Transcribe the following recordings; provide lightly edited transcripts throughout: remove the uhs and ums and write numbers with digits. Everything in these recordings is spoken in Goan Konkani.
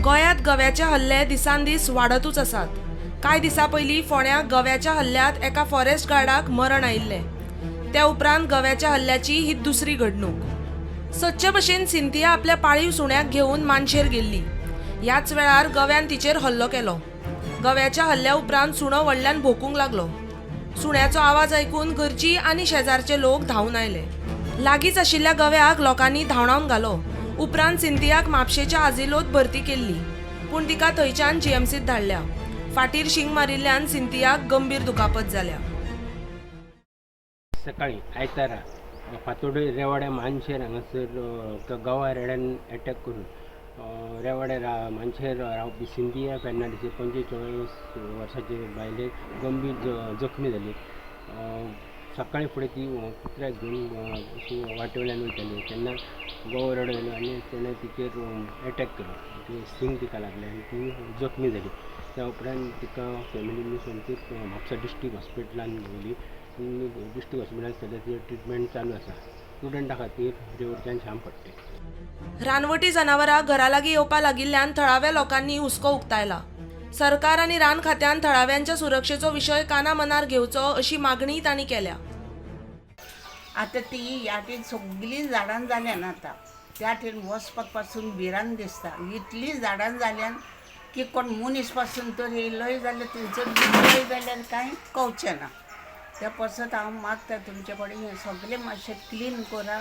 गोंयांत गव्याचे हल्ले दिसान दीस वाडतूच आसात. कांय दिसां पयलीं फोंड्या गव्याच्या हल्ल्यांत एका फॉरेस्ट गार्डाक मरण आयिल्लें. त्या उपरांत गव्याच्या हल्ल्याची ही दुसरी घडणूक. सदचे भशेन सिंथिया आपल्या पाळीव सुण्याक घेवन मानशेर गेल्ली. ह्याच वेळार गव्यान तिचेर हल्लो केलो. गव्याच्या हल्ल्या उपरांत सुणो व्हडल्यान भोकूंक लागलो. सुण्याचो आवाज आयकून घरची आनी शेजारचे लोक धांवून आयले. लागींच आशिल्ल्या गव्याक लोकांनी धांवडावन घालो. उपरांत सिंथियाक म्हापशेच्या आजिलोत भरती केल्ली, पूण तिका थंयच्यान जीएमसीत धाडल्या. फाटीर शींग मारिल्ल्यान सिंथियाक गंभीर दुखापत जाल्या. सकाळी आयतारा फातोडे रेवाड्या मानशेर हांगासर गवा रेड्यान एटॅक करून रेवाड्या मानशेर रावपी सिंधिया फेर्नांडीस 45 वर्साचे बायलेक गंभीर जखमी जाली. सकाळी फुडें ती कुत्र्याक घेवन अशी वाटे वयल्यान वयताली तेन्ना गवो रेडो येयलो आनी तेणें तिचेर एटॅक केलो. ती सींग तिका लागलें आनी ती जखमी जाली. त्या उपरांत तिका फॅमिलीन सोमतीच म्हापसा डिस्ट्रिक्ट हॉस्पिटलान व्हेली. डिस्ट्रिक्ट हॉस्पिटलान सद्या तिचें ट्रिटमेंट चालू आसा. स्टुडंटा खातीर रेवडच्यान श्याम फडटे. रानवटी जनावरां घरा लागीं येवपा लागिल्ल्यान थळाव्या लोकांनी हुस्को उक्तायला. सरकार आनी रान खात्यान थळाव्यांच्या सुरक्षेचो विशय काना मनार घेवचो अशी मागणी तांणी केल्या. आतां ती ह्या सगळीं झाडां जाल्यान आतां त्या टेन वचपाक पासून भिरांत दिसता. इतलीं झाडां जाल्यान की कोण मनीस पासून तर येयलोय जाल्यार थंयसर दिसलोय जाल्यार कांय कवचें ना. त्या पासत हांव मागता तुमचे कडेन हें सगळें मातशें क्लीन करा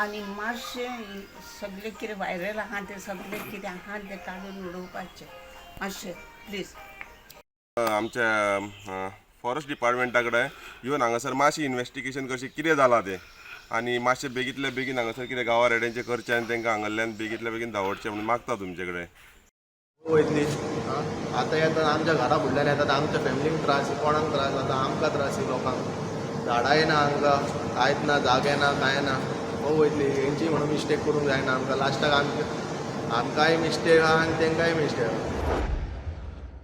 आनी मातशें सगळें कितें व्हायरल आहा तें सगळें कितें आहा तें काडून उडोवपाचें मातशें प्लीज. आमच्या फॉरेस्ट डिपार्टमेंटा कडेन येवन हांगासर मातशें इन्वेस्टिगेशन करचें कितें जालां तें आनी मातशें बेगींतल्या बेगीन हांगासर कितें गांवा रेड्यांचें करचें आनी तांकां हांगल्ल्यान बेगींतल्या बेगीन धांवडचें म्हणून मागता तुमचे कडेन. वयतली आतां येतात आमच्या घरा फुडल्यान येतात, आमच्या फॅमिलीक त्रास, कोणाक त्रास जाता, आमकां त्रास, लोकांक झाडां येना, हांकां कांयच ना, जागे ना, कांय ना. हो वयतली हेंची म्हणून मिस्टेक करूंक जायना आमकां. लास्टाक आमकांय मिस्टेक आहा आनी तांकांय मिस्टेक आहा.